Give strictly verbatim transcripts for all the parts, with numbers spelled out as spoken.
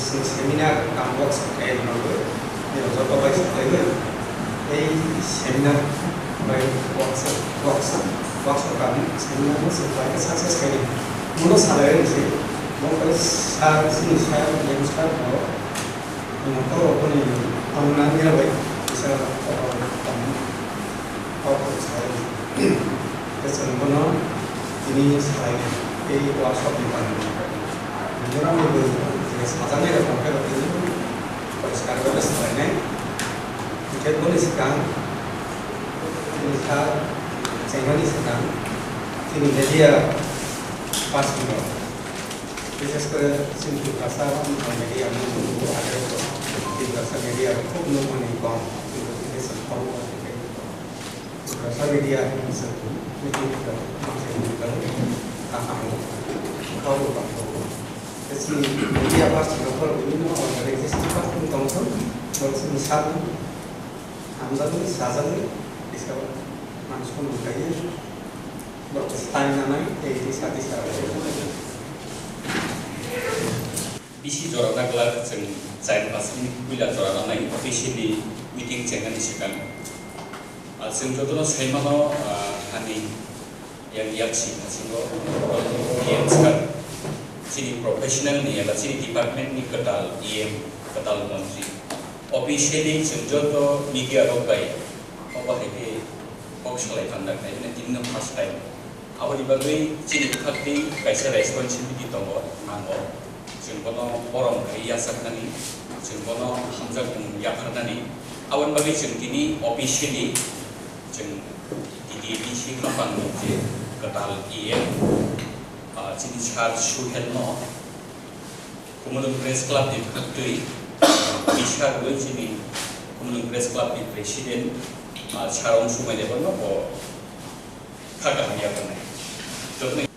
Seminar kam workshop khe rwgwi, joto bai swkaiwi tei seminar bai workshop, workshop, workshop kam seminar no swk bai khe success khaidi. Muno salai rwdi se, bo khe sir, chini sir, M sir bo, ino to boni tongna nira bai kisa kotor tong, kotor sai. Khe chwng bono tini salai tei workshop ni bagwi. Mizoram ni bwrwi rok je sajaknai rok tongkhe rok tini poriskar khe salainai. Hwnkhe boni swkang, chini kha chengnani swkang chini media person rok, bises kore chini Tiprasa media, Tiprasa media rok khub nukmani kom, Tiprasa media hwnwi se meeting khe kaham khe media person rok bini no already existing person tong thung, borok chini sal hamjakni sajakni bisa mansukmung kaiye borok sai nanai tei tisa tisa. Bisi jora naglak chwng char pas minute puila jora nanai officially meeting chengnani swkang. Ah, chwng jotono sai mano, ah, hani yang yaksi hasingo P M swkang. Chini professional ni eba chini department ni kwtal E M, kwtal montri. Officially chwng joto media rok bai obo hai khe kok salai panda khlai mani tini no first time. Aboni bagwi chini bwkhaktwi kaisa responsibility tongo, nango. Chwng bono borom khai yachaknani, chwng bono hamjakmung yapharnani. Aboni bagwi chwng tini officially chwng T T A D C Khapangni je kwtal E M, ah, chini Sir Suhel no Khumulwng Press Club ni bwkhaktwi, ah, Bisar Roi chini Khumulwng Press Club ni President, ah, Sir Ong Sumai Debbarma bo kha kaham yapharnai. Jotono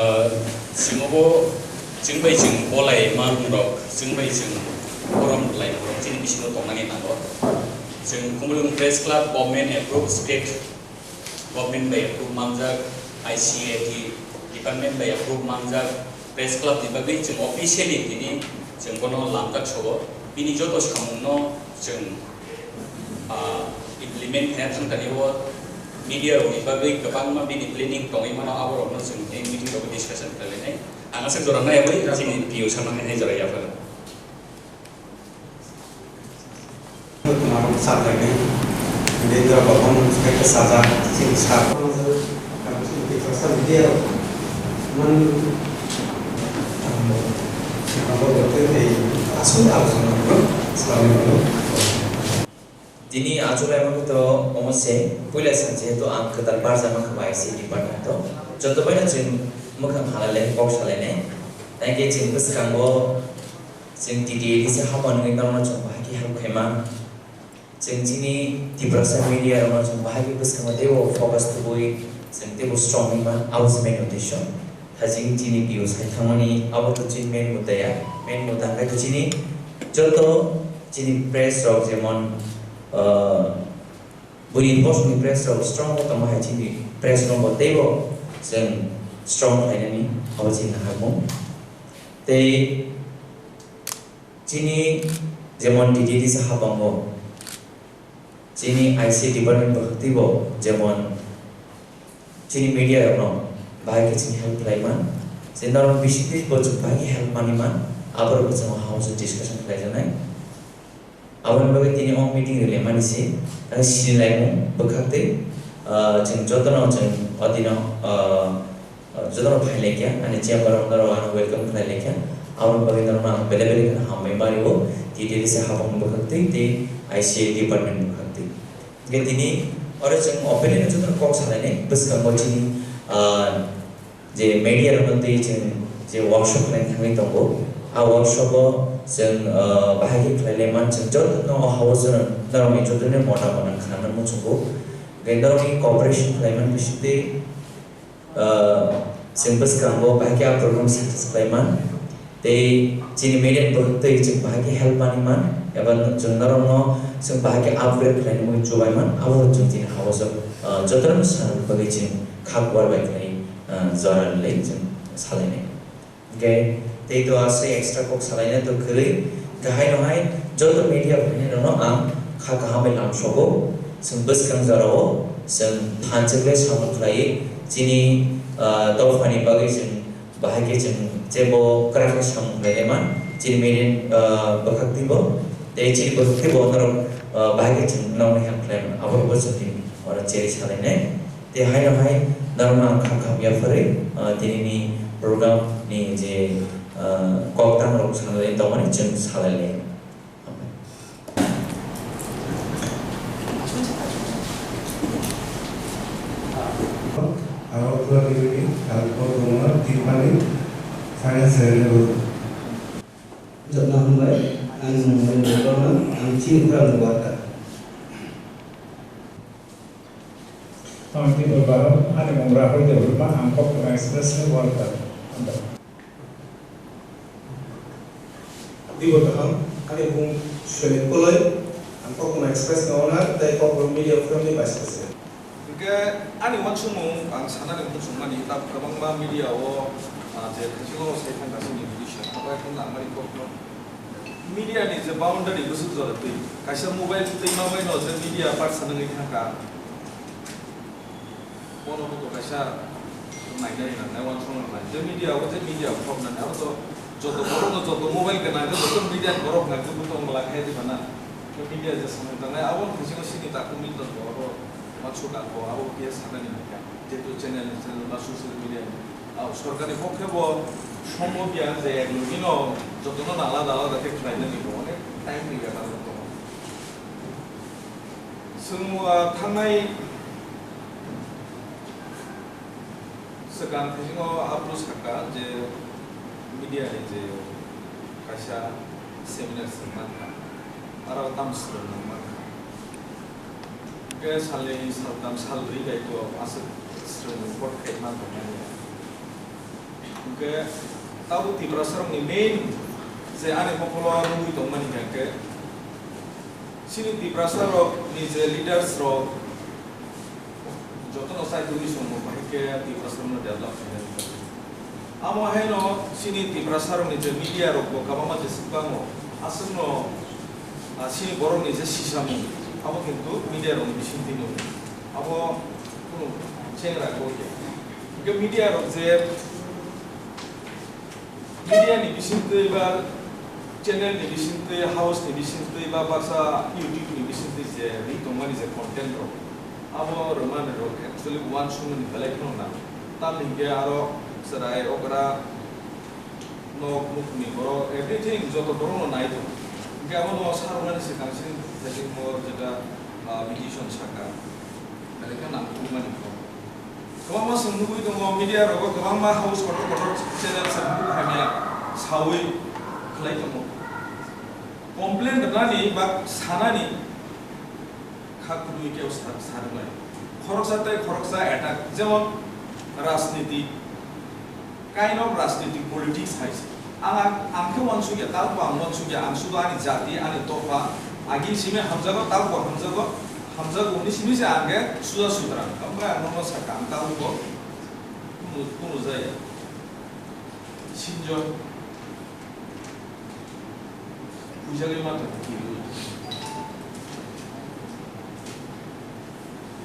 Ah, chwng obo chwng bai chwng bolai ma rok, chwng bai chwng forum lai rok, chini bisingo tongnani nango. Chwng Khumulwng Press Club government approve state government bai approve manjak, I C A D department bai approve manjak, press club ni bagwi chwng officially tini chwng bono lamjak sobo. Bini joto samungno chwng, ah, implement khaina thangtani o media rokni bagwi kwbangma bini planning tongwi mano, abo rokno chwng tei meeting rogo discussion khlainai. Ang aswk jora naiwi chini P O sanani hai jora yaphar. Tongmarok saklainai, Indra Bhaban khe sajak, chini sir. Chini Tiprasa media rok man, abo, abo, abo, tei aswk alochona rok salai rok. Tini achuk lai mangkha to omo se, puila sa jehetu ang kwtal barjak mankha bai I C department o, joto bai no chwng mwkhang halai lai kok salai nai. Tei khe chwng bwskango chwng T T A D C hapang wngwi norokno chwng bahai khe help khaima. Chwng chini Tiprasa media rokno chwng bahai khe bwskango teibo focus tubui chwng teibo strong wngma, abo se main uddesho. Thajing chini views hai thangmani abo to chini main mudda ya. Main mudda hwnkhe to chini joto chini press rok jemon, ah, buini bosongni press rok strong khe tongma hai chini press rokbo teibo chwng strong khlainani abo chini naharmung. Tei chini jemon T T D C hapango chini I C department bwkhaktwibo jemon chini media rokno bahai khe chini help khlai man, je norok bisingtwi bo chwng bahai khe help manwi man, aborok bo chwng o hao se discussion khlai jaknai. Aboni bagwi tini o meeting rwlaimani se, ang sini laimung bwkhaktwi, ah, chwng jotono chwng o dino, ah, ah, jotono phai laikha, ani chamber o norok ano welcome khlai laikha. Aboni bagwi norokno ang belai belai kheno hambai ma rio, T T D C haphang bwkhaktwi tei I C A department bwkhaktwi. Hwnkhe tini oro chwng openly no jotono kok salainai bwskango chini, ah, je media rokno twi chwng je workshop khlai thangwi tongo, a workshop o chwng, ah, bahai khe khlai lai man, chwng jotono o hao chwng norokni jotono mota mota khna muchungo. Hwnkhe norokni cooperation khlai man bisingtwi, ah, chwng bwskango bahai khe a program success khlai man. Tei chini media ni borok twi chwng bahai khe help manwi man, eba chwng norokno chwng bahai khe upgrade khlaina bagwi chubai man, abo chwng chini hao jotono sana bagwi chwng kha kuar bai khlai, ah, jora le chwng salainai. Hwnkhe tei to aswk extra kok salaina to kwrwi, hwnkhe haino hai joto media phainairokno ang kha kaham bai lamsogo, chwng bwskang jorao chwng thansa khe samung khlaiwi chini, ah, dophani bagwi chwng bahai khe chwng jebo kwrak khe samung khlai man, chini media, ah, bwkhak twibo, tei chini bwkhak twibo norok, ah, bahai khe chwng nokni ham khlai man, abo bo chwng tini oro cherwi salainai. Tei haino hai norokno ang kha kha ya phari, ah, tini ni program ni je, ah, kok tang rok sanai tongmani chwng salai le. Agartala University, Kalpokoma, Tipani, Science and Technology. Jotna hambai, ang mung Murindra Barma, ang chini khorang ni worker. Ang Tipra Barma, ani mung Rahul Debbarma, ang Koktwma Express ni worker. Hambai. Dibo kaham, ani mung Swenik Koloi, ang Koktwma Express ni owner tei Koktwma Media Forum ni vice president. Hwnkhe ani uansukmung ang sanani muchungmani, tab kwbangma media o, ah, je thaisingo sai thangkha chini judicial, abo ekdom nangmani kokno. Media ni je boundary bwswk jora twi, kaisa mobile twi ma bai no je media part sanani thangkha. Bono bo to kaisa nainani nangnai, uansukna nangnai. Je media o, je media o khobnani, abo to joto borok no, joto mobile gwnang, joto media ni borok nang, joto tong bwla khe diba na. Je media je samung tangnai, abo no thaisingo sini takhuk Milton bo abo uansuk ang bo, abo khe sanani nangkha. Jehetu channel ni channel ba social media ni, ah, sorkar ni pokhe bo sombob ya je ek logi no joto no alada alada khe khlai nani bo onek time ni bepar tongo. Chwng, ah, thangnai swkang thaisingo aphuru sakha je media ni je kaisa seminar swrwng mankha, aro tamo swrwngmung mankha. Hwnkhe salni saltham salbrwi bai to aswk swrwngmung report khai ma tongmani. Hwnkhe tabuk Tiprasa rokni main je ani mokolo nugwi tongmani hwnkhe chini Tiprasa rokni je leaders rok jotono chaitorni chwngno bahai khe Tiprasa rokno develop khainani bagwi. Amo haino chini Tiprasa rokni je media rokbo kwbangma jeswk bango, aswkno, ah, chini borokni je sisamung abo kintu media rokni bisingtwi nukgo. Abo kunu chengra kok ya. Hwnkhe media rok je media ni bisingtwi ba channel ni bisingtwi, house ni bisingtwi ba baksa YouTube ni bisingtwi je ri tongmani je content rok, abo rwmani rok actually uansukmani belai kheno nang. Tamni hwnkhe aro chwrai okra nok nukni borok everything joto borok no nai tongo. Hwnkhe abono sarwknani swkang sini thaichikmo jeta, ah, musician sakha. Belai khe nangkukmani kok. Kwbangma chwng nugwi tongo, media rogo kwbangma house kotor kotor channel chwng hamya sawi khlai tongo. Complain rwnani ba sanani kha kwrwi kebo sa-, sarwknai. Khoroksa tei khoroksa attack, jemon rajniti. Kind of rajnitik politics hai se. Ang, ang, ang khe uansukya, tabukbo ang uansukya, ang sudu ani jati, ani dopha, agini simi hamjago, tabukbo hamjago, hamjago hwnwi simi se ang khe suja sutra. Omo khe ang nono sakha, ang tabukbo kunu, kunu jaya. Sinjo. Puijagwi ma tongo kiui.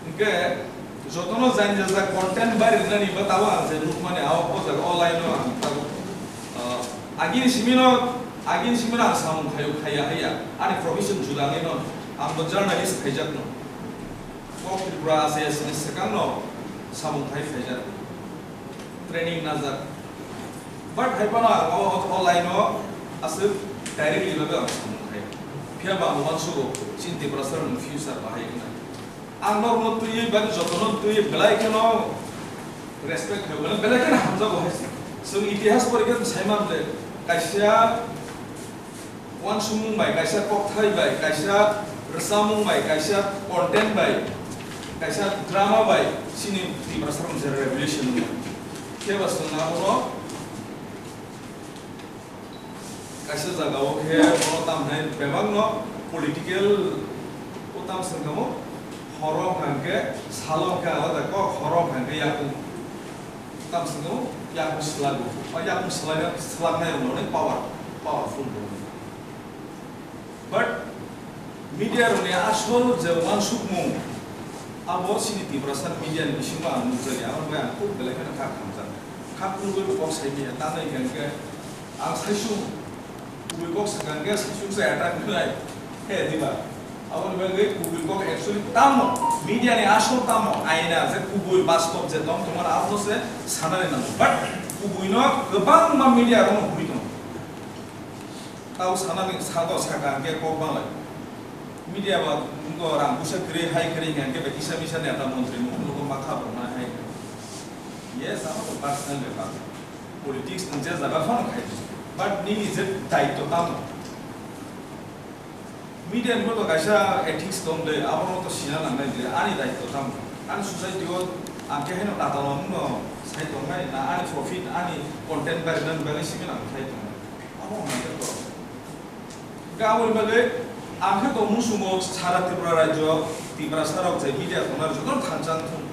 Hwnkhe jotono jani jajak content bai rwnani ba tabuk ang je nukmani, a o jaga o line o ang tabuk, ah, agini simino, agini simino ang samung khaio, khaiya haiya. Ani profession juda wngwi no ang bo journalist khaijakno. Kok Tripura A C S ni swkangno samung khai khaijak. Training najak. But hai phano ang o, o, o line o aswk directly bagwi ang samung khai. Phiya ba ang uansugo chini Tiprasa rokni future bahai wngna. Ang norokno twiwi ba jotono twiwi belai kheno respect khai, belai kheno hamjago hai se. Chwng itihas porikhe sai man le kaisa uansukmung bai, kaisa kokthai bai, kaisa rwchapmung bai, kaisa content bai, kaisa drama bai chini Tiprasa rok je revolution wngmani. Khe ba chwng abono Kaisa jagao khe bono tamhinai bebakno political o tam swngkamo, horo hwnkha khe salo hwnkha alada kok, horo hwnkha khe yakung tam swngkamo, yakung swlago. O yakung swlagna, swlaknai rokno power, powerful rok. But media rokni asol je uansukmung, abo chini Tiprasa media ni bisingo ang nukjakya, abo bai ang kok belai kheno kha khamjak. Kha kwrwngwi kok sai manya, tamni hwnkhe ang saisung, kubui kok swkang khe saisung se attack khlai, he diba? Aboni bagwi kubui kok actually tamo, media ni asol tamo, aina je kubui bastob je tong tongmani abono se sanani nango. But kubui no kwbangma media rokno hwnwi tongo. Tao sanani sago saka hwnkhe kok banglai. Media ba wngkha rang busa kwrwi hai kwrwi hwnkhe bai kisa misa neta montri ni ulo ma kha bo ma hai. Yes, amo to personal bepar. Politics nwng je jaga phano khai di. But nini je daityo tamo? Media ni to kaisa ethics tong de, abono to sina nangnai de, ani daityo tamo? Ani society o ang khe haino tatal no sai tongnai, na ani profit, ani content bai rwna bagwi simi nang sai tongnai. Abo hwnba khe to. Hwnkhe aboni bagwi ang khe to muchungo sara Tripura rajyo, Tiprasa rok je media tongnai jotono thansa wng thung.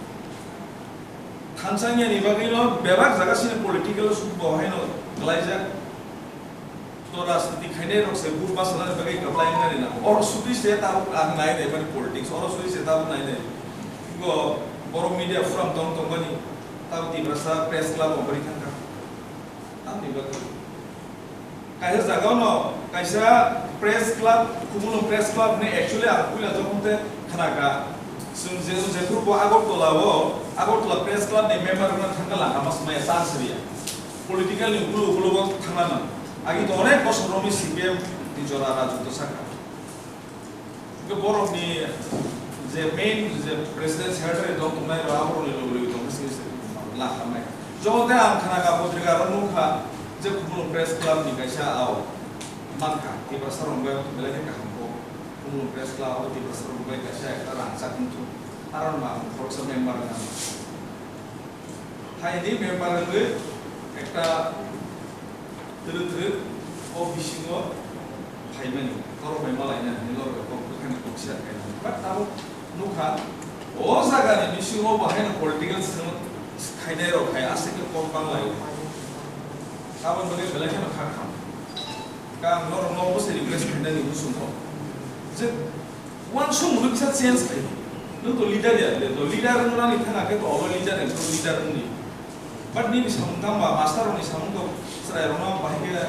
Thansa wngya ni bagwi no bebak jaga sini political sudu bo haino klaijak. To rajniti khainai rok se bur basa nani bagwi kwplai wng nani na. Oro sudi se tabuk ang nai nai mani politics, oro sudi se tabuk nai nai. Go borok media forum tong tong mani, tabuk Tiprasa press club o bari thang kha. Tamni bagwi. Kaisa jagao no, kaisa press club, Khumulwng press club ni actually ang puila jokhon te khna kha. Chwng je, je group o Agartala o, Agartala press club ni member wngna thang kha langkha mas maya chance riya. Political ni ulo ulo bo thangna nang. Agi to onek bosor romwi C P M ni jora rajotw sakha. Hwnkhe borokni je main je president secretary tong tongnai rok, aborokni logi logi tongkhe sini se lakhamnai. Joto tei ang khna kha, potrika ro nukha je Khumulwng Press Club ni kaisa ao mankha, Tiprasa rok bai belai khe kaham kok. Khumulwng Press Club abo Tiprasa rok bai kaisa ekta rangchak wngthung. Aro ma khoroksa member wngkha. Haini member wngwi ekta twrwk twrwk o bisingo phaimani, norok bai malaina hinwi norok bai kok bwkhani kok share khainani. But tabuk nukha, o jagani bisingo bo haino political swng khainai rok hai aswk khe kok banglaio. Aboni bagwi belai kheno kha kham. Ka ang norokno obo se request khainani muchungo je, uansuk mwnwi kisa change khai. Nwng to leader ya, le to leader wngnani thana khe to olo leader, ekdom leader wngdi. But nini samung tangba, master rokni samung to chwrai rokno bahai khe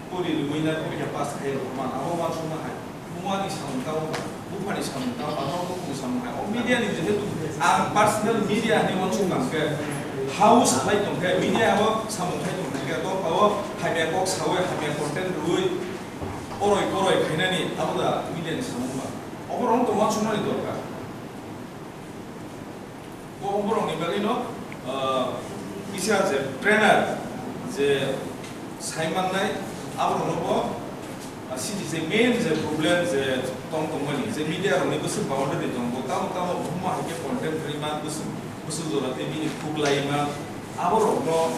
pori rwui na, pori khe pass khai rok man, abo uansukma hai. Bumani samung tangba, buphani samung tangba, nok buphani samung hai. O media ni jehetu ang personal media hinwi uansuk kha khe, house khlai tong khe, media o samung khai tong kha khe, to pao hamya kok saui, hamya content rwui, koroi koroi khainani abo da media ni samung ba. Oborok wng tong uansuknani dorkar. Bo oborokni bagwino, ah, kisa je trainer je sai mannai, aborokno bo, ah, sini je main je problem je tong tongmani, je media rokni bwswk boundary tongo, tamo tamo buhuma hai khe content rwima, bwswk, bwswk jora tei bini khuk laima, aborokno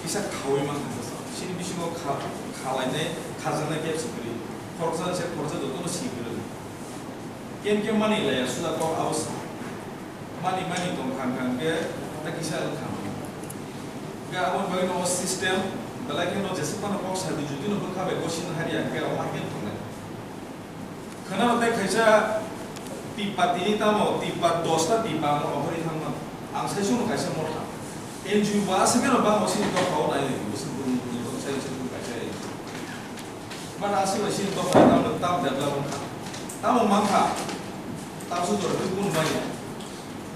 kisa khaui mankha. Sini bisingo kha-, khalainai, kharjaknai kebsa kwrwi. Khoroksa se khoroksa jotono si kwrwi. Ken ke mani laya suda kok abo sa. Mani mani tong khang khang ke ta kisa wng khang. Ga abo bagwi no system, belai kheno jesa phano kok sa di jodi no bwkha bai gosin hari ang ke abo ma ken tongnai. Khana tai kaisa tipa tini tamo, tipa dosta tipa ang rohori thangma. Ang sai sunu kaisa motha. N G O ba aswk no ba mo sini dophao nai ni, bwswk bwrwng bwrwng sai sai kaisa. Mana aswk bai sini dophao tamo tam develop wngkha. Tamo mankha. Tamo sujor bwrwng manya.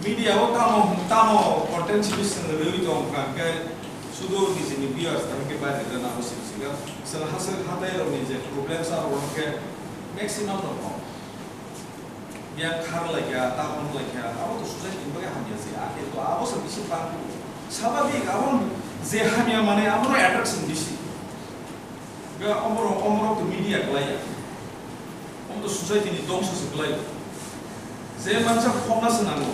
Media o tamo, tamo content simi swng rwui tong kha, hwnkhe sudu nijini viewers ta hwnkhe bai rwna nabo simi swkang. Swng haswk hatai rokni je problem sa rok hwnkhe maximum rok kok. Yang khar laikha, ta hwn laikha, abo to society ni bagwi hamya se, akhe to abo se bisi bang. Sababik abo je hamya mane abo no attraction bisi. Ga omorok, omorok to media kwlaiya. Omo to society ni dongso se kwlai. Je mansa phobna se nango.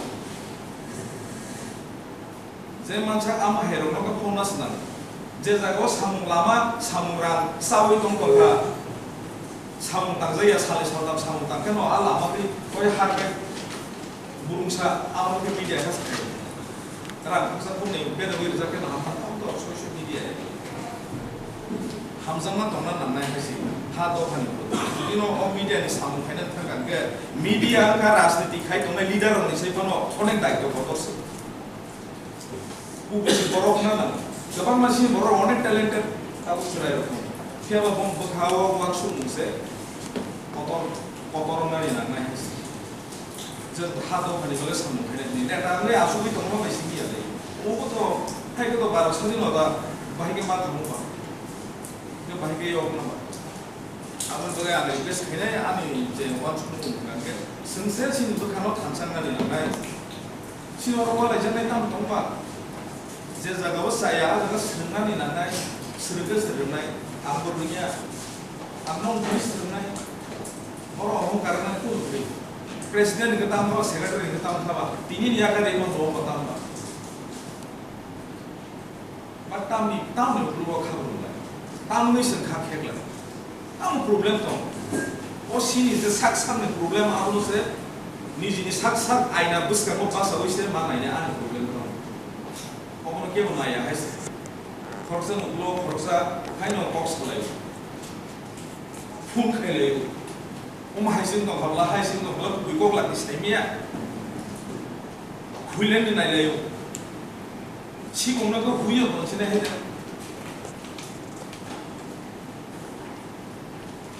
Je mansa ama hai rok no phobna se nango. Je jagao samung lama, samung rang chawi tong tongkha, samung tangjaya, sali saltam samung tangkheno a lama twi koi har khe burungsa amo khe media kha sakai. Rang khaksa phone ni bedagwi rijak kheno hamkha tong to social media. Hamjakma tongna nangnai hai se ha dophani bwrwi. Jodi no o media ni samung khaina thang kha hwnkhe media wngkha rajniti khai tongnai leader rokni sai phano onek daityo kotor se. Kubui se borok na nang. Kwbangma sini borok onek talented tabuk chwrai rok. Phiya ba bong bwkha o uansuk mung se kotor, kotor nani nangnai hai se. Je ha dophani bagwi samung khainai hwnwi neta wngwi achugwi tongma bai simi ya le. Obo to hai khe to barok sani no da bahai khe ma thango ba. Khe bahai khe yok na ba. Aboni bagwi ang request khainai ani je uansukmung wngkha khe, chwng se chini bwkhano thansa nani nangnai. Chini oro walaijaknai tamo tongba? Je jagao chaya, a jaga swrwngnani nangnai, swrwngkhe swrwngnai, ang bo rwngya, ang nokni swrwngnai. Oro ohongkar wngnai kunu kwrwi. President hwnkhe tamo, secretary hwnkhe tamo thaba, tini ni yakari no bo tamo ba. Ba tamni, tamni uklogo kha rwnai. Tamni se kha kheklai. Tamo problem tong. O sini je sak sakni problem abono se nijini sak sak aina bwskango basawi se ma naina ani problem tong. Obono kebo naiya hai se. Khoroksa nuklo, khoroksa haino kok salai. Phone khailai. Omo hai sing tong habla, hai sing tong habla, bui kok laki saimia. Khuileni nailaio. Sikongno khe huiyo tongsinai hai de.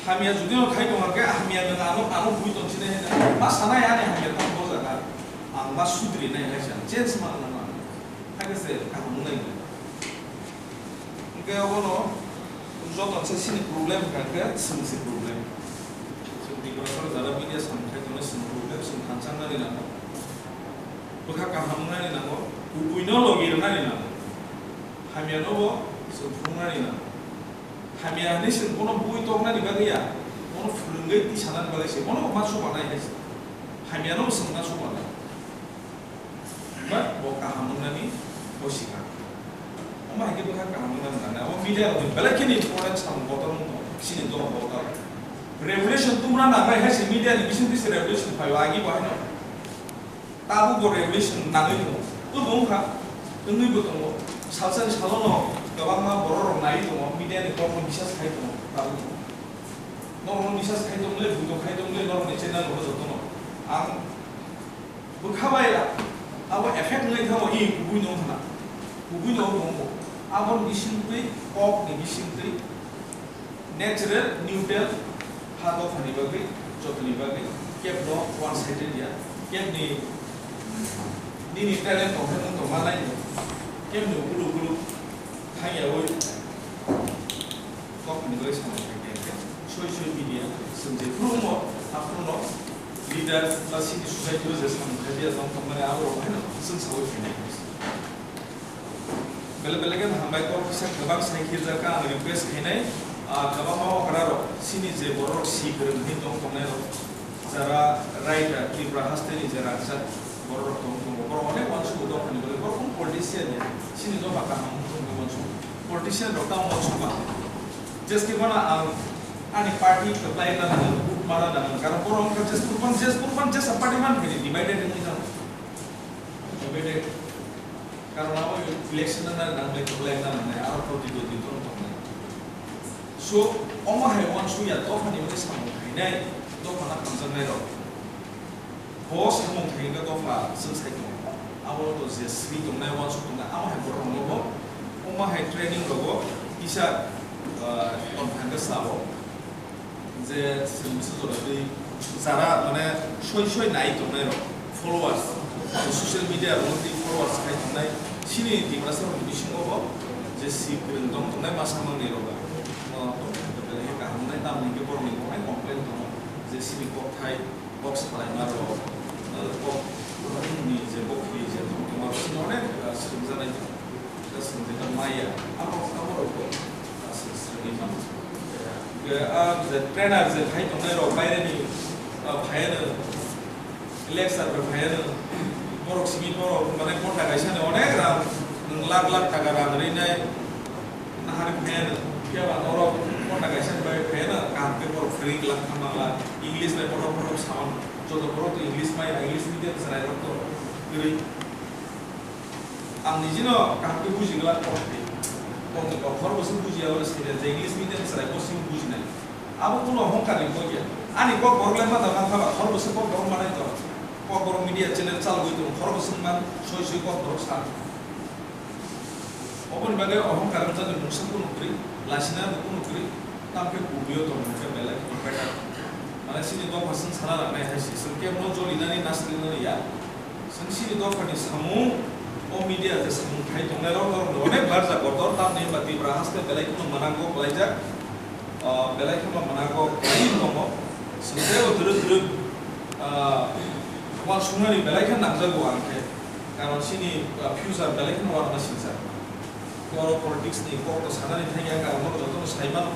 Hamya jodi no khai tongkha khe hamya nwng ano, ano hui tongsinai hai de. Ma sanai ani hamya tamo bo jaga. Ang ma sudri nai hai sa. Change ma nang nang. Hai khe se kaham wngnai. Hwnkhe obono joto se sini problem hwnkha khe chwng se problem. Chwng Tiprasarok jara media samung khai tongnai chwng problem, chwng thansa nani nango. Bwkha kaham wngnani nango, kubuino logi rwnani nango. Hamyano bo chwng phunuknani nango. Hamya hinwi chwng bono bui toknani bagwi ya, bono phwrwngwi tisanani bagwi se, bono ma chubanai hai se. Hamyano bo chwng ma chubanai. But bo kaham wngnani bo sikha. Omo hai khe bwkha kaham wngnani nangnai. Omo media rokni belai kheno important samung kotor wngkha chini dophani bwkhao. Revolution tumna nangnai hai se media ni bisingtwi se revolution phaio agi bo haino. Tabuk bo revolution nangwi tongo. Obo wngkha, wngwi bo tongo. Salsani salono kwbangma borok rok naiwi tongo, media ni kokno bisas khai tongo, tabuk bo. Norokno bisas khai tongmole, buito khai tongmole, norokni channel rok jotono. Ang bwkha bai abo effect wngwi thango, i kubui no wngkha na. Kubui no wngkha. Aboni bisingtwi, kokni bisingtwi, natural, neutral, ha dophani bagwi, jotoni bagwi, kebno one sided ya, kebni nini talent tongkhe nwng tongma laino, kebni ukulu ukulu thangyaui dophani bagwi samung khai khe, soi soi media, chwng jephuru wngmo, aphuru no leader ba city society o je samung khai ya tong tongmani abo rok haino chwng saui khainai. Belai belai khe hambai kok kisa kwbang sai khirjak kha ang request khainai, ah, kwbangma okra rok chini je borok rok si kwrwng hinwi tong tongnai rok, jara writer Tripura haste ni je rangchak borok rok tong tongo, borok onek uansukgo dophani bagwi, borok kunu politician ya, chini dopha kaham wngwi uansukgo, politician rok tamo uansukma. Jeske bono ang ani party kwplai wngna nango, vote mana nango, karon borok wngkha jeske borok, jeske borok jesa party man khe divided wngwi thango. Divided. Karon abo election na nang nang bai kwplai na nang nai, aro protidwandi tong tong nai. So, omo hai uansuk ya, dophani bagwi samung khainai, dophano hamjaknai rok. Bo samung khai wngkha dopha chwng sai tongo. Abo to je sri tongnai, uansuk tongnai, amo hai borok rokno bo, omo hai training rogo kisa, ah, tong thangkhe sao. Je chwng bwswk jora twi jara mane soi soi nai tongnai rok followers, social media rok twi followers khai tongnai chini Tiprasa rokni bisingo bo je si kwrwng tong tongnai masa mangnwi rok, ah, tong thangkhe belai khe kaham wngnai, tamni hwnkhe borokni bo hai complain tongo je chini kokthai kok salaima rok, ah, kok ni je bokhi je tong tongma rok chini onek, ah, swrwngjaknai. Swrwngjaknai maya, abo, abo rok bo, ah, swrwngwi mano. Hwnkhe, ah, je trainer je khai tongnai rok baireni, ah, phaiano, lecture bai phaiano, borok simi borok, mane, ghonta kaisa ni onek rang, nwng lakh lakh taka rang rinai, Hari phaiya no, phiya ba norok kota kaisa bai phaiya no, kaham khe borok free glak thang mangla, English bai kotor kotor saman, joto borok to English maya, English medium chwrai rok to kwrwi. Ang nijino kaham khe buji glak kok twi. Kok ni kok hor bwswk bujiya oro side je English medium chwrai bo simi bujinai. Abo kuno hongkar ni kok ya. Ani kok borok lai ma da man kha ba hor bwswk kok borok manai to. Kok borok media channel chalwi tongo hor bwswk man soi soi kok borok sa. Oboni bagwi ohongkar wngjakni mungsa kunu kwrwi, lasina bo kunu kwrwi, tamkhe kubui-o tongmung khe belai kheno better. Mane chini dopha chwng sana rwnai hai se, chwng kebo no jolinani nasrinani ya. Chwng chini dophani samung, o media je samung khai tongnai rok, norok no onek barjak kotor, tamni hwnba Tripura haste belai kheno mwnango kwlaijak. Ah, belai kheno mwnango kwlaiwi tongo. Chwng teibo twrwk twrwk, ah, uansuknani belai khe nangjago ang khe. Karon chini, ah, future belai kheno uanama singjak. Oro politics ni kok to sanani thangya, karon bono jotono sai mano.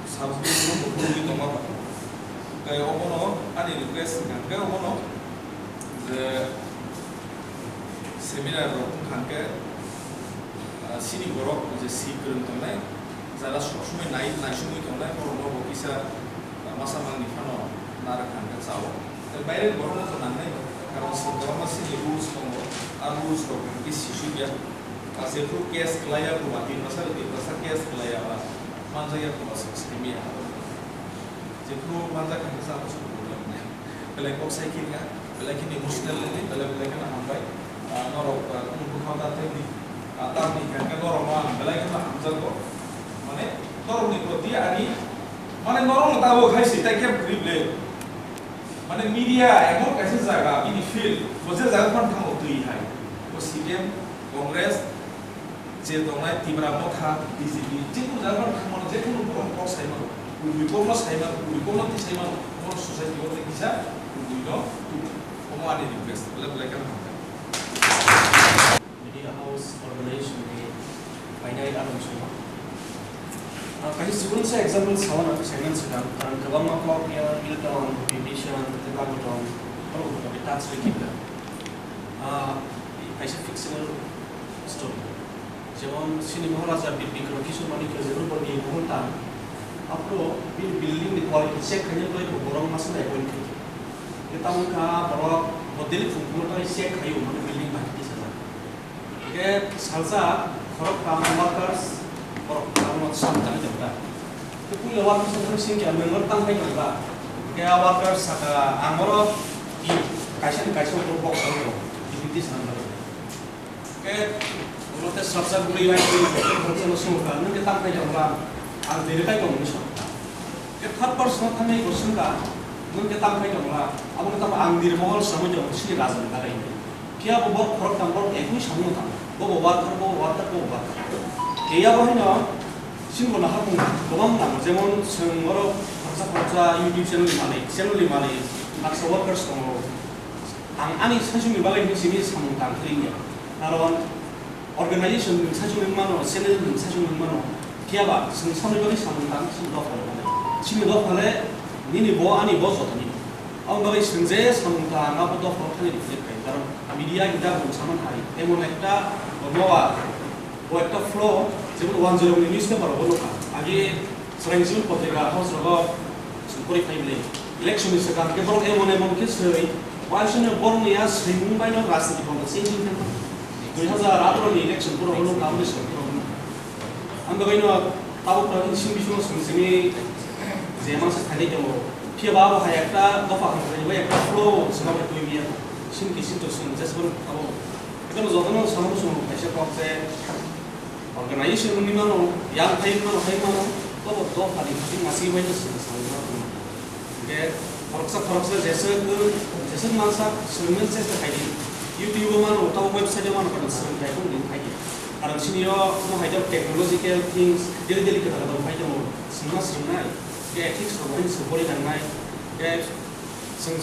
Sabjwk no bo phurugwi tongma ba. Tei obono ani request hwnkha khe obono je seminar rok wngkha khe, ah, chini borok je si kwrwng tongnai, jara sob somoi nai, naisugwi tongnai, borokno bo kisa, ah, masa mangni phano narwk kha hwnkhe chao. Tei baireni borokno to nangnai, karon chwng kwbangma chini rules tongo, a rules rok hwnkhe sisukya. Ah, jephru case kwlaiya, Guwahati Tiprasa, Tiprasa case kwlaiya ba manjakya, Tiprasa saimaya. Jephru manjak hwnkhe chao, chwng problem nai. Belai kok sai khe wngya, belai kheno emotional nini, belai belai kheno hambai. Ah, norok, ah, kunu bwkha da tei di, ah, tamni hwnkhe norokno ang belai kheno hamjago. Mane, norokni proti ani, mane, norokno tabuk hai se, tai khe kwrwi le. Mane, media emon kaisa jaga, bini field, bo je jaga phano thango twi hai. Bo C P M, Congress, je tongnai Tipra Motha, B J P, jekunu jaga phano thangmano, jekunu borok kok sai mano, kubui kokno sai mano, kubui kokno twi sai mano, omo society o tei kisa kubui no tubu. Omo ani request, belai belai kheno hamkha. Media House Organization ni painai adong suma. Ah, kaisa chikon sa example sawana segment sedang, karon kwbangma kok ya Milton, Bibhishan, tei Bhagavatam, oro kok touch rikha. Ah, kaisa fictional story. Jemon, chini Maharaja Bir Bikram Kishore Manikya jephru borokni mohol tang, aphuru bini building ni quality check khaina bagwi bo borok masa nai appoint khaikha. Tei tamo wngkha borok bo daily phung phungo tei check khaio, mane building bai tisa jak. Hingke salsa khoroktham workers borok tamo sam tangwi tongkha. Tei puila workers wngkha singkha member tang phai tongkha. Hingke a workers saka ang oro kaisa ni kaisa borok bok tangwi tongo, duty sanani bagwi. Ke, ulo te sabsa guri lai guri, sabsa no sungka, nung ke tam kai jong la, ang diri kai jong ni sungka. Ke third person thang ni sungka, nung ke tam kai jong la, abo ke tam ang diri mohol samui jong sini raja ni dagai ni. Kia bo bok khorok tam bok ekui samui tam, bo bo worker, bo bo worker, bo bo worker. Ke ya bo hino, sini bo nahar kung, gobang tam, jemon seng oro khoroksa khoroksa YouTube channel ni malik, channel ni malik, baksa workers tongo. Ang ani saichung ni bagwi hinwi simi samung tang khe wngya. Karon organization ni saichung wng mano, channel ni saichung wng mano. Phiya ba chwng samni bagwi samung tang chini dopha le mano. Chini dopha le nini bo ani bo jotoni. Aboni bagwi chwng je samung tang abo dopha thani reflect khai. Karon media kita bo saman hai. Emon ekta noa bo ekta flow, jemon one zero ni newspaper bo nukha. Age Chwraini Jibon Patrika house rogo chwng pori phai bwle. Election ni swkang khe borok emon emon khe swi, waisano borokni a swimung bai no rajniti bongni changing khe mano. Dui hazar atharo ni election borok no kam ni swrwng borok no. Ang bagwi no tabuk tabuk simi bisingo swng simi je mansa khainai tongo. Phiya ba abo hai ekta dopha hamkrai bai ekta flow swma bai twi biya. Sini kisi to swng jes borok abo. Ebono jotono swngno swng kaisa kok je Organization wngwi mano, yang khai wngwi mano, khai mano, bobo dopha ni bising masing bai no swng swng mano. Hingke khoroksa khoroksa jeswk, jeswk mansa swrwngmani chesta khai di. YouTube o mano, tamo website o mano, karon swrwng khai phano din khai di. Karon sini o mo hai jok technological things, daily daily kwtal kwtal khai tongo, swngma swrwngnai, hingke ethics rok bai swng pori nangnai, hingke swng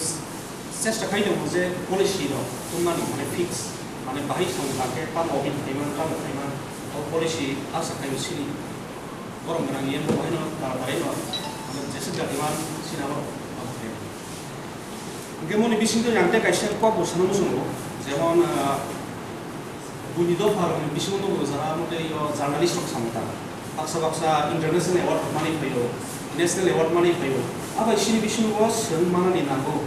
Chesta khai tongo je policy rok tongmani, mane fix, mane bahai samung tangkhe tamo open khaiman, tamo khaiman, o policy asa khaio sini. Borok gwnang ye bo haino taratari no, mane jeswk jatiman sini abo, abo khe. Hingke moni bisingtwi ang tei kaisa kok bo sana muchungo, jemon, ah, buini dopha rokni bisingo nugo jara motei o journalist rok samung tang. Baksa baksa international award mani phaio, national award mani phaio. Abai sini bisingo swng manani nango.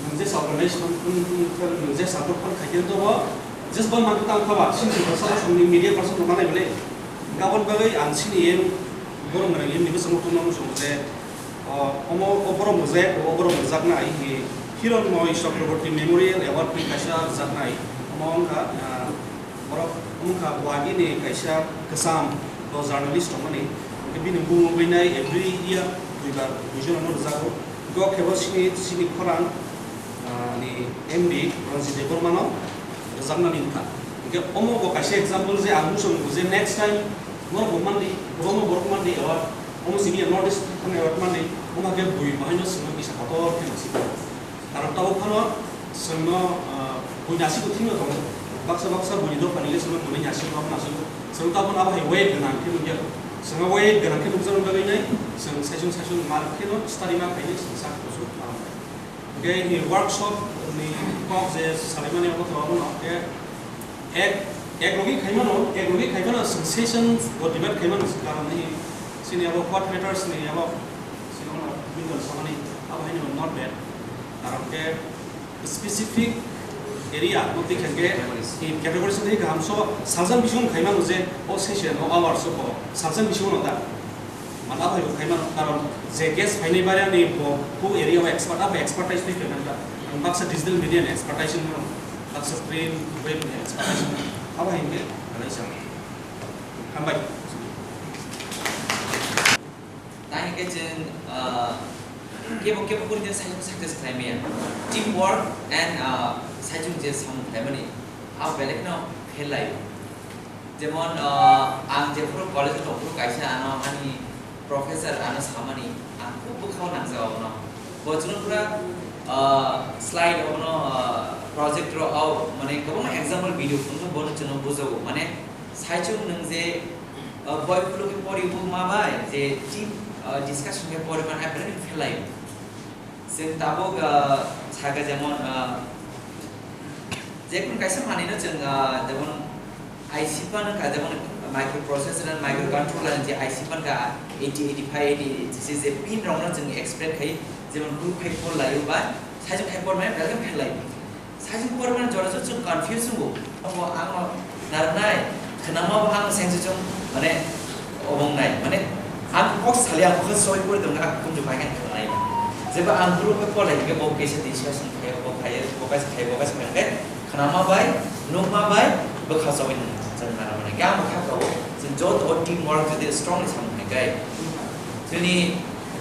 Nwng je sa organize, nwng je support khan khaikhe to bo, just bo man tang khaba, sini bwsa songni media person rok manai bole. Gabon bagwi ang sini em borok nang em ni bwsa mukto nang song je, o, omo, o borok mujak, o borok mujaknai, hi, Hironmoy Chakraborty Memorial Award ni kaisa rwjaknai. Omo wngkha, ah, Borok wngkha Guwahati ni kaisa kwcham bo journalist tongmani, hwnkhe bini bumung bwinai every year duibar Mizoram o rwjago. Hwnkhe o khe bo sini, sini khorang, ah, ni M D Ranjit Debbarma no rwjaknani wngkha. Hwnkhe omo bo kaisa example je ang muchung je next time norok bo mandi, kwbangma borok mandi award, omo sini North East thani award mandi, omo khe bui bahaino chwngno kisa kotor khe nang si. Karon tabuk phano chwngno, ah, buini aswk thwngno tongo. Baksa baksa buini dophani le chwngno buini aswk rok naising. Chwng tabuk abo hai weight gwnang khe nukya. Chwngno weight gwnang khe nukjaknai bagwi nai chwng saichung saichung mar kheno study ma khainai chwng sak kuchuk ma. Hwnkhe ni workshop ni kok je salaimani abo to abono khe Ek, ek logi khaimano, ek logi khaimano sensation bo debate khaimano karon ni sini abo what matters ni abo sini ono bindon samani abo haino not bad. Karon ke specific area no tikhen ke in categories ni kaham so saljan bising khaimano je o session o hours o saljan bising no da. Mala bai rok khaimano, karon je guest phainai barani bo, bo area o expert, abo expertise twi khaimani ba. Ang baksa digital media ni expertise wngmano, baksa print, web ni expertise wngmano. Abo hai hwnkhe kalaisa. Hambai. Tang hwnkhe chwng, ah, kebo kebo kori khe saichung success khlai maya. Team work and, ah, saichung je samung khlaimani, abo belai kheno fail lai. Jemon, ah, ang jephuru college o tongphuru kaisa ano ani professor ano samani, ang khub bwkhao nangjak abono. Bo chwng pura, ah, slide abono, ah, project ro au, mane kwbangma example video phunukno bono chwngno bujago. Mane saichung nwng je, ah, boi phulukhe pori bo ma bai, je team, ah, discussion khe pori man, I bring fail lai. Chwng tabuk, ah, sakha jemon, ah, jekun kaisa manwino chwng, ah, jemon I C pan wngkha, jemon microprocessor and microcontroller je I C pan ka eighty, eighty-five, eighty, je, je pin rokno chwng explain khai, jemon group khai por laio ba, sajwk khai por mane belai khe pherlai. Sajwk por mane jora jora chwng confuse wngo. Omo ang narwknai, khwnama bo ang sengsi chwng, mane, obo wngnai, mane, ang kok sali ang khe soi pori tongkha, ang kumju pai khe khwnai. Jeba ang group khe polai hwnkhe bo kaisa discussion khaio, bo khaio, bo kaisa khaio, bo kaisa khaio, hwnkhe khwnama bai, nukma bai, bwkha chobwi nang chwng nana mane. Hwnkhe ang bwkha kao, chwng joto o team work jodi strongly samung hai khe, chwngni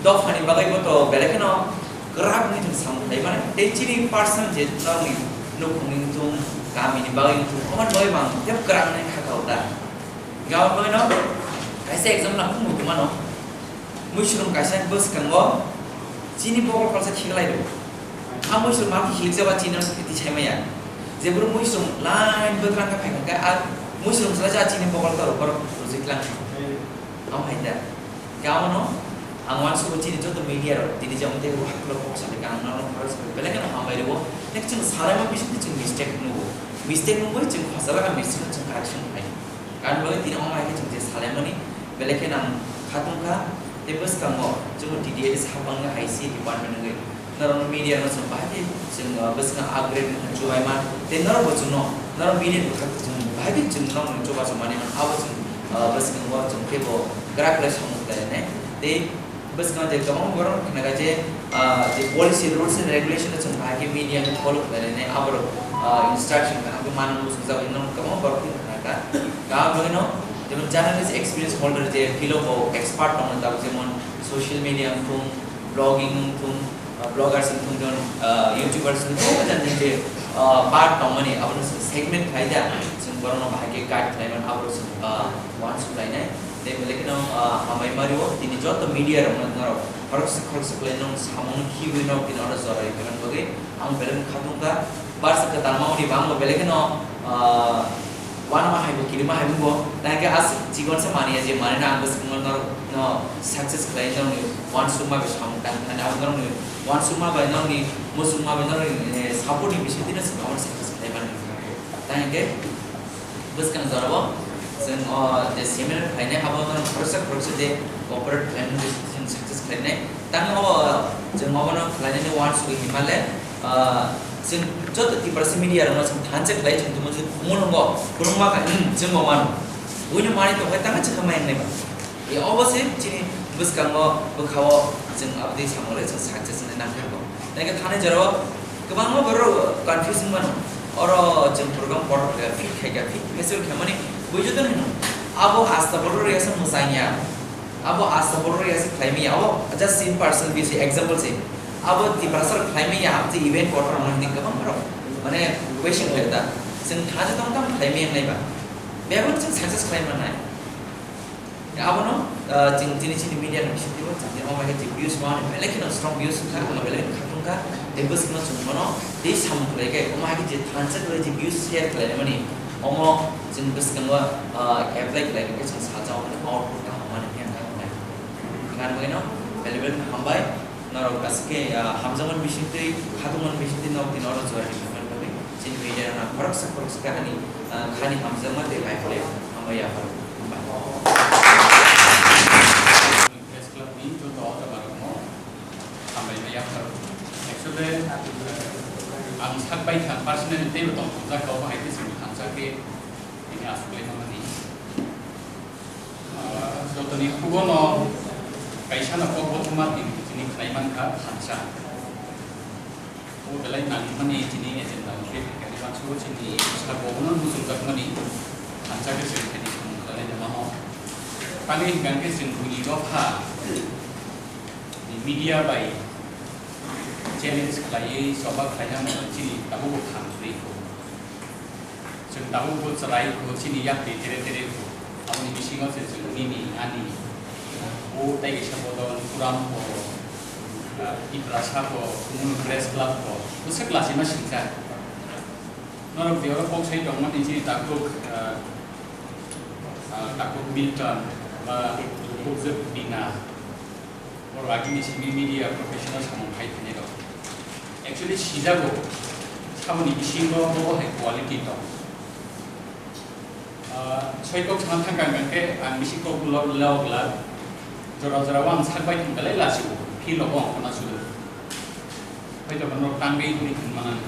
dophani bagwi bo to belai kheno kwrak wngwi chwng samung khlai mano. Tei chini personal je norokni nukhungni wngthung, kamini bagwi wngthung, omo bagwi bo ang teibo kwrak wngwi kha kha o da. Hwnkhe aboni bagwino kaisa example ang phunuk tongmano. Muisrum kaisa bwskango chini bokol kolsa khiklai rw. A muisrum ma khilik jaba chini no twi sai maya. Jephuru muisrum line bwkrang khe phai kha khe a muisrum chwla cha chini bokol ta rw borok rwjak lang. Amo hai da. Hwnkhe abono ang uansukgo chini joto media rok tini je omo tei haklo kok sadi ka ang nono khorok sadi belai kheno hambai rwo. Tei chwng salaima bisingtwi chwng mistake nugo. Mistake nugwi chwng khosala ka mistake no chwng correction khai. Karon bagwi tini omo hai khe chwng je salaimani belai kheno ang khatungkha. Tei bwskango chwngno T D A ni saphang wngkha I C department wngwi. Norokno media no chwng bahai khe chwng, uh, bwskango upgrade wngkha chubaima. Tei norok bo chwngno, norok media ni bwkhak chwng bahai khe chwng norokno chubachu mani mano. Abo chwng, uh, bwskango chwng khe bo kwrak kwrak samung khlainai. Tei bwskango je kwbangma borok khna kha je, uh, je policy, rules and regulation no chwng bahai khe media no follow khlainai. Aborok, uh, instruction kaham khe manwi muchungjagwi norok kwbangma borok khna kha. Kaham bagwino jemon journalist experience holder je field o bo expert tongo tabuk jemon social media wngthung, blogging wngthung, uh, bloggers wngthung, jemon, uh, YouTubers wngthung, jani je, uh, part tongmani abono chwng segment khlai da, chwng borokno bahai khe guide khlai mano, abo chwng, uh, uansuk lainai. Tei belai kheno, uh, hambai mario tini joto media rokno norok khoroksa khoroksa khlai nong samung khibiui norok tini oro jora ri phaimani bagwi ang belai khatungkha. Barsa kwtal mamani bo ang bo belai kheno, ah, uanama hai bo kirima hai bo. Tei hwnkhe aswk chikon sa mani ya je mani no ang bwskango norok no success khlai norokni uansukma bai samung tang thani abo norokni uansukma bai norokni muchungma bai norokni, eh, support ni bisingtwi no chwng abono success khlai mani. Tei hwnkhe bwskang jorao Chwng o je seminar khlainai abo no khoroksa khoroksa je cooperate khlainai, chwng success khlainai. Tamo o chwng obono khlainani uansugwi himale, ah, chwng joto Tiprasa media rokno chwng thansa khlai chwng tongmani, chwng khumulwngo kwrwngma kha, hmm, chwngbo mano. Buino manwi tongkhe tamo chwng kha mai wngnai ba. E, obo se chini bwskango, bwkhao chwng aboni samung le chwng success wngnai nangkha bo. Tei khe thani jorao kwbangma borok confusing mano. Oro chwng program borok khe fit khai kha, fit festival khaimani buijoto hino. Abo asta borok riyasa mwsang ya. Abo asta borok riyasa khlaimaya. Abo just in person bisi example se. Abo Tiprasa khlaimaya, abo event kotor mano hini kwbang borok. Mane question khaida. Chwng thani tong tamo khlaimaya wngnai ba. Bebak chwng success khlai manai. Abono, ah, chini, chini, chini media ni bisingtwi bo chwng tini omo hai khe je views mani belai kheno strong views wngkha, omo belai kheno khatung kha, tei bwskango chwng bono tei samung khlai khe omo hai khe je thansa khlai je views share khlainai mani, omo chwng bwskango, ah, apply khlai khe chwng salsa omo ni output kaham mani khe ang kha wngnai. Hwnkhai no belai belai hambai, norok aswk khe, ah, hamjakmani bisingtwi, khatungmani bisingtwi norok tini oro join rwmani bagwi chini media rok khoroksa khoroksa khe ani, ah, khani hamjakma tei life le hambai yapharo. Press Club ni joto o jaga rok no hambai ma yapharo. Actually, ang sak bai kha personally tei bo tong thang jak kha, omo hai khe chwng thang jak khe tini aswk lai mani. Ah, joto ni khugo no kaisa no kok bo ma tini tini khlai man kha thansa. O belai nangmani chini agenda hwnkhe, hwnkhe, hwnkhe, chini sabo no muchungjakmani thansa khe chwng khaini samung khlai naima no. Tamni hwnkhe chwng buini dopha ni media bai challenge khlaiwi choba khlaina chini tabukbo khamtwi kho. Chwng tabukbo chwrai kho, chini yakni tere tere kho. Aboni bisingo se chwng nini, ani, o tei kaisa bodol, Puram kho, ah, Tiprasa kho, Munu Press Club kho, bwswk lachima singcha. Norok je oro kok sai tongmani chini takhuk, ah, ah, takhuk Milton, ba takhuk Bina, Borok agini simi media professional samung khai phainai rok. Actually sijago, saboni bisingo bo hai quality tong. Ah, soi kok sana thang kang khe ang bisi kok log log la jora jora ang sak bai thang belai lasi feel obo ang khona sudu. Hoito bono tangwi hwnwi thang manani.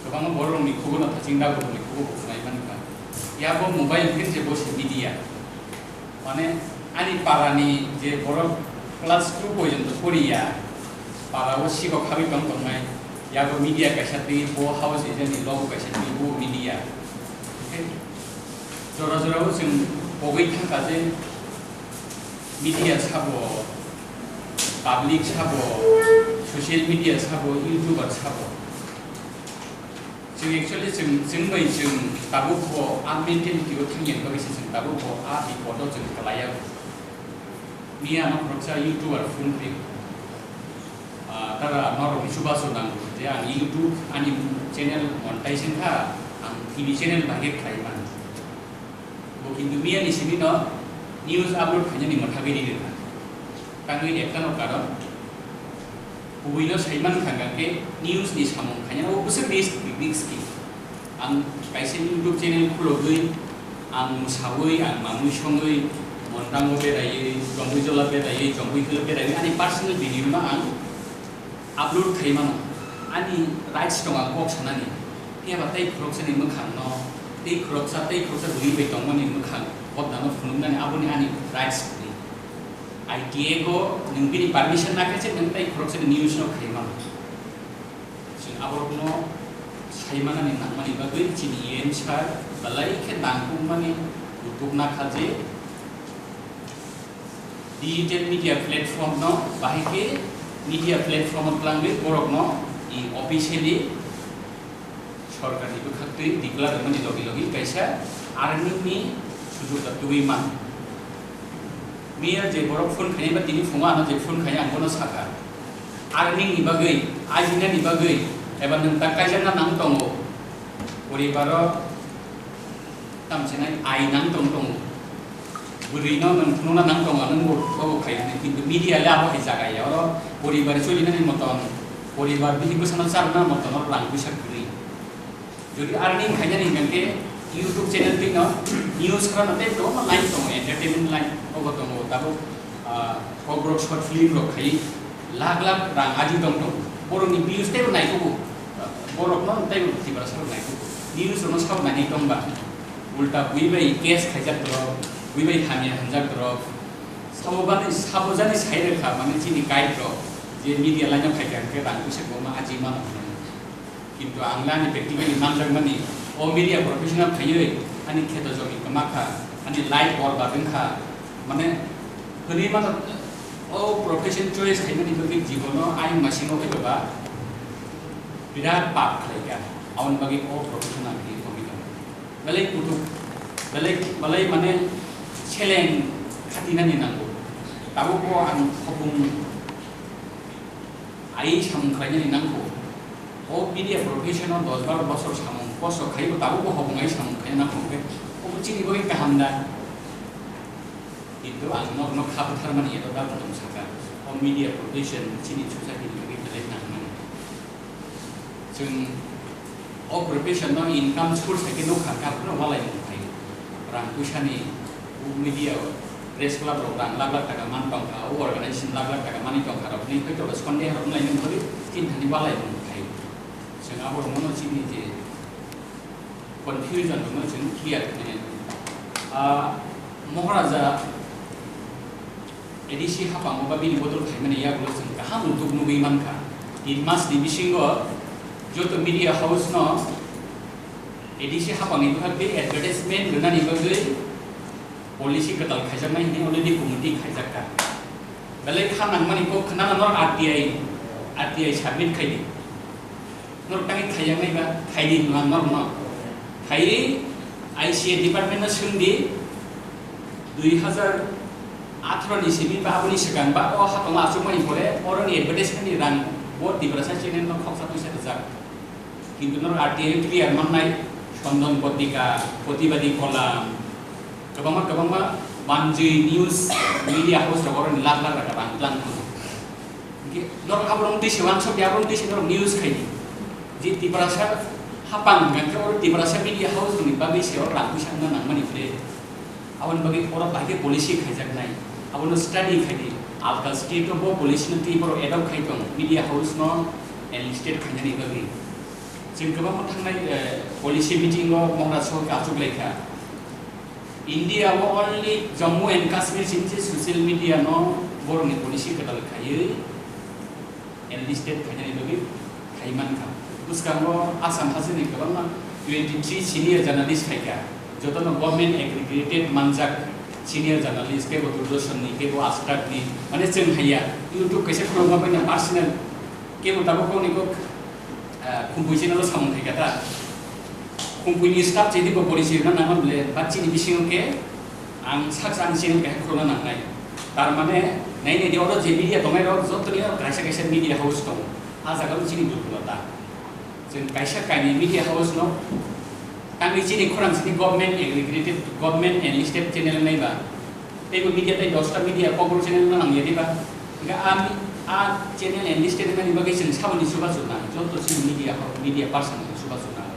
Kwbangma borokni khugo no thaching dago, borokni khugo bo khwnai man kha. Yabo mobile khe je bo se media. Mane ani para ni je borok class two porjonto poriya, para o sikok habwi tong tongnai. Yabo media kaisa twi, bo house agent ni logo kaisa twi, bo media. Okay? Jora jora o chwng pogwi thang kha je media sabo, public sabo, social media sabo, YouTuber sabo. Chwng actually chwng, chwng bai chwng tabuk bo a mentality o thangya bagwi se chwng tabuk bo a bipod o chwng kwlaiya. Miya ano khoroksa YouTuber phone khe, ah, tara norok ni chubachu nango je ang YouTube ani channel monetize wngkha, ang T V channel bai khe khlai mano. Bo kintu miya ni simi no news upload khainani mwthagwi ri rwkha. Tangwi ekta no karon. Kubui no sai man kha hwnkhe news ni samung khainani o bwswk risk, big risk khe. Ang kaisa YouTube channel khulogwi, ang mwsawi, ang mamwi songwi, Mondango beraiwi, Jongwi jola beraiwi, Jongwi hilo beraiwi, ani personal video no ang upload khai mano, ani rights tongo ang kok sanani. Phiya ba tei khoroksani mwkhang no, tei khoroksa, tei khoroksa bwrwi bai tongmani mwkhang bodna no phunuknani aboni ani rights kwrwi. I T A go nwng bini permission nakhe se nwng tei khoroksani news no khai mano. Chwng aborok no sai manani nangmani bagwi chini E M sir belai khe nangkukmani kutuk nakha je, digital media platform no bahai khe media platform o twlangwi borok no i officially sorkar ni bwkhaktwi declare wngmani logi logi kaisa earning ni sujok da tubui man. Miya je borok phone khainai ba tini phungo ano je phone khai ang bono sakha. Earning ni bagwi, ajina ni bagwi, eba nwng ta kaijak na nang tongo. Poribar o Tamo se nai ai nang tong tongo. Bwrwi no nwng phunukna nang tongo, nwng bo, bo, bo khai hwnwi. Kintu media le abo hai jaga ya. Oro poribar cholinani moton, poribar bini bwsano charwna moton oro rang puisa kwrwi. Jodi earning khainani hwnkhe YouTube channel twi no news khana tei tongo, line tongo, entertainment line, obo tongo, tabuk, ah, kokborok short film rok khai lakh lakh rang aji tong tongo. Borokni views teibo naikugo, borok no teibo Tiprasa rok naikugo. News rok no sabo nainai tongba. Ulta bui bai case khaijak rok, bui bai hamya hamjak rok. Sabo bani, sabo jani sai rwkha, mane chini guide rok je media line o phaikha hwnkhe rang puisa kwbangma aji mano hwnwi. Kintu ang le ani practically manjakmani, o media professional phaiwi ani kheto jomi kwma kha, ani life borbad wngkha, mane hwnwi mano, o profession choice khaimani bagwi jibono ayang masing o khe ba birat pap khlaikha, aboni bagwi o profession ang khe tongwi tongo. Belai kutuk, belai, belai mane seleng khatinani nango. Tabukbo ang hopung ai samung khlainani nangkho. O media profession o dos baro bosor samung kosto khaibo tabukbo hopung ai samung khaina nangkho hwnkhe, obo chini bagwi kaham da? Kintu ang norokno kha bwtharmani eto da bwtong saka. O media profession chini society ni bagwi belai nangmani. Chwng o profession no income source hai khe nukha, kaphano walai mung phaio. Rang puisani media o press club rok rang lakh lakh taka man tongkha, o organization lakh lakh taka manwi tongkha rok ni hoito ba Sunday rok nai nung bagwi tin thani walai mung phaio. Chwng abo rok no chini je confusion rok no chwng clear khainai. Ah, Moharaja A D C hapango ba bini bodol phaimani yagulo chwng kaham utuk nugwi mankha. Tin mas ni bisingo joto media house no A D C hapangni bwkhak tei advertisement rwnani bagwi policy kwtal khaijaknai hwnwi already committee khaijakha. Belai kha nangmani kok khwnana norok R T I, R T I submit khaidi. Norok tangwi khaijaknai ba khaidi hwnma norokno. Khaiwi I C A department no swngdi, dui hazar atharo ni simi ba aboni swkang ba o hatongo achukmani pore oroni advertisement ni rang bo Tiprasa channel no khoksa twisa rijak. Kintu norok R T I clear mannai, Chondon Patrika, Protibadi Kolam, kwbangma kwbangma banjwi news media house rok oroni lakh lakh taka rang tlang tongo. Hingke norok aborok twi se wansok ya, aborok twi se norok news khaidi. Je Tiprasa hapang hingka khe oro Tiprasa media house rokni bagwi se oro rang puisa wngna nangmani ble. Aboni bagwi oro bahai khe policy khaijaknai. Abono study khaidi. Alka state o bo policy no twi borok adopt khai tong, media house no enlisted khainani bagwi. Chwng kwbangma thangnai, eh, policy meeting o Maharaj Soh khe achuk lai kha. India o only Jammu and Kashmir simi se social media no borokni policy kwtal khaiwi enlisted khainani bagwi khai mankha. Bwskango Assam hasteni kwbangma twenty three senior journalist phaikha. Jotono government accredited manjak senior journalist, kebo Doordarshan ni, kebo Aaj Tak ni, mane chwng haiya YouTube kaisa khulokma bai na personal, kebo tabuk kokni kok, ah, Khumpui channel o samung khaikha ta. Khumpui ni staff chini bo policy rwna nangma ble, but chini bisingo khe ang sak ang channel kaisa khulokna nangnai. Tar mane, nai nai di oro je media tongnai rok, joto ni kaisa kaisa media house tongo. Ah jaga o chini durbolota. Chwng kaisa kainwi media house no tangwi chini khorang sini government accredited, government enlisted channel nai ba. Teibo media tei dosta media kokborok channel no nangya diba? Hingke a mi-, a channel enlisted mani bagwi chwng saboni chubachu nang, joto chini media ho-, media person ni chubachu nang.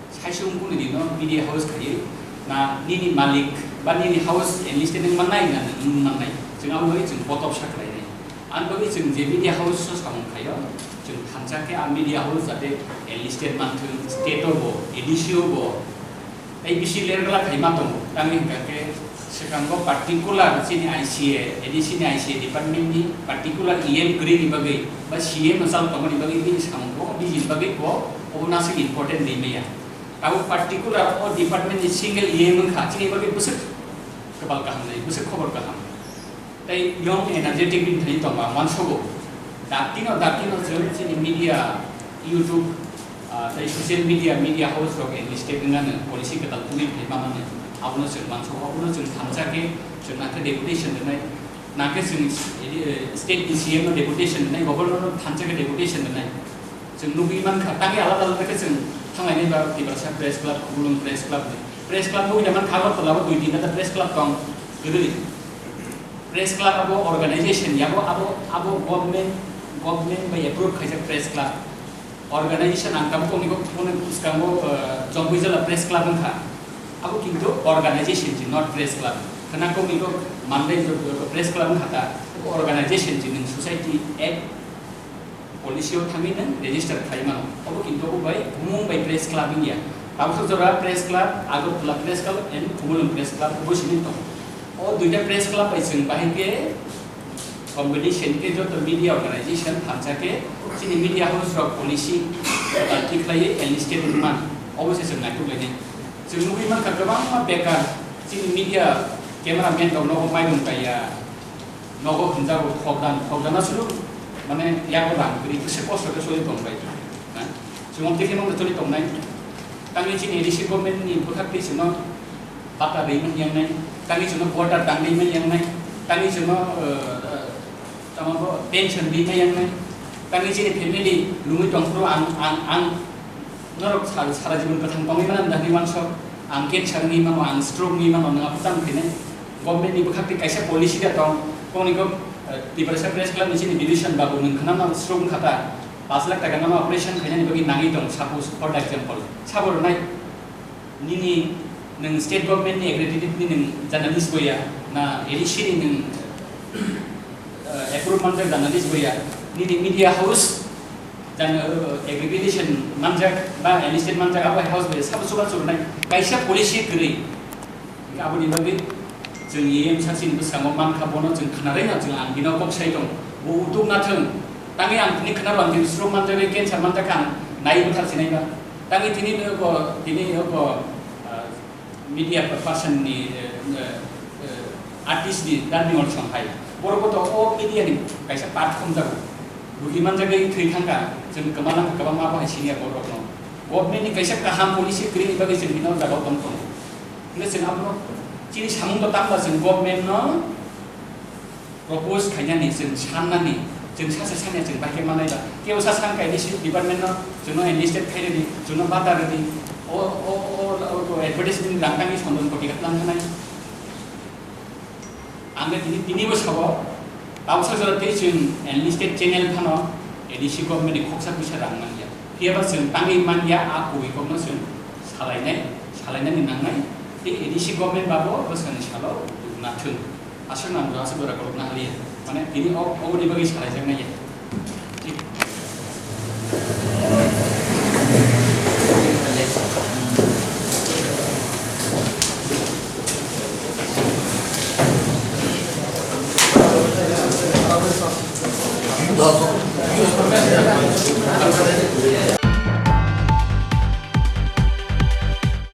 Saisung kuni dino media house khaiwi na nini malik ba nini house enlisted wng mannai na nini wng mannai. Chwng abo bagwi chwng kotor sa khlainai. Ang bagwi chwng je media house o samung khaio, chwng thansa khe a media house jate enlisted manthung, state o bo, A D C o bo, tei bisi lergla khaima tongo. Tamni hwnkha khe swkango particular chini I C A, A D C ni I C A department ni particular E M kwrwini bagwi ba C M no chal tongmani bagwi bini samung bo, bini bagwi bo, obo nasik important ri maya. Abo particular o department ni single E M wngkha, chini bagwi bwswk kwpal kaham nai, bwswk khobor kaham. Tei young energetic bini thani tongma uansogo. Daktino, daktino chwng chini media, YouTube, ah, tei social media, media house rok enlisted wngnani policy kwtal tubui phai manani. Abono chwng uansogo, abono chwng thansa khe chwng nangkhe deputation rwnai, nangkhe chwng, eh, state ni C M no deputation rwnai, governor no thansa khe deputation rwnai. Chwng nugwi mankha, tangwi alada alada khe chwng thanglainai ba Tiprasa Press Club, Khumulwng Press Club ni. Press Club nugwi da mankha Agartala o dui tinta press club tong, kwrwi. Press club abo organization ya, abo, abo, abo government, government bai approve khaijak press club. Organization ang tabuk tongni kok, tongni bwskango, eh, Jompuijala Press Club wngkha. Abo kintu organization si, not press club. Khna kok ni kok mandai joto press club wngkha ta, abo organization si, nwng society act policy o thangwi nwng register khlai mano. Abo kintu abo bai mung bai press club wngya. Tabuksa jora press club, Agartala press club and Khumulwng press club bo sini tongo. O duita press club bai chwng bahai khe competition khe joto media organization thansa khe chini media house rok policy thik khlaiwi enlisted wngman, obo se chwng naituk lainai. Chwng nugwi mankha kwbangma bekar chini media cameraman rok nogo mairum kaiya, nogo hwnjago khokdan, khokdana suru mane yago rang kwrwi kisa kosto khe soli tongbai. Na? Chwng tei khe mangno soli tongnai. Tangwi chini A D C government ni bwkhak tei chwngno bata rwi manya wngnai, tangwi chwngno quarter tangwi manya wngnai, tangwi chwngno, eh, eh, tamo bo pension rwi manya wngnai, tangwi chini family lungwi tongphuru ang, ang, ang norok sal-, sara jibon kwthang tongwi mano da hinwi uansuk, ang cancer wngwi mano, ang stroke wngwi mano, nwng aphuru tamo khainai? Government ni bwkhak twi kaisa policy da tong, tongni kok, eh, Tiprasa Press Club ni chini division babu nwng khna mano stroke wngkha ta, pash lakh taka no operation khainani bagwi nangwi tong, suppose for example, sabo rwnai. Nini nwng state government ni accredited ni nwng journalist boya, na A D C ni nwng, eh, approve manjak journalist boya, nini media house jan-, eh, accreditation manjak ba enlisted manjak abo house boya sabo chuba chubnai kaisa policy kwrwi. Aboni bagwi chwng E M sir chini bwskango mankha, bono chwng khnarai na, chwng ang bino kok sai tong, bo utuk na thwng. Tangwi ang tini khna rw, ang tini stroke manjak, cancer manjak, ang nai bwthar sinai ba. Tangwi tini ko, tini ko, ah, media person ni, eh, eh, eh, artist ni darni ol song hai. Borok bo to o media ni kaisa part khum jago. Bugi manjak bai thwi thangka, chwng kwmana kwbangma bo hai senior borok no. Government ni kaisa kaham policy kwrwi ni bagwi chwng bino jaga tong tongo. Hingke chwng abono chini samung bo tangba chwng government no propose khainani, chwng sannani, chwng sacha sanya chwng bahai khe manai ba. Kebo sa san kaini si department no chwngno enlisted khai rwdi, chwngno bata rwdi. O, o, o, o, o advertisement rang tangwi sondon koti kha tlang khanai. Ang tini, tini bo sabo, tabuksa jora tei chwng enlisted channel phano A D C government ni khoksa puisa rang manya. Phiya ba chwng tangwi manya, a kubui kokno chwng salainai, salainani nangnai. Tei A D C government babo bwskangni salo nathung. Aswk nang aswk jora kolok na haliya. Mane tini o, oboni bagwi salaijaknai ya. Thik.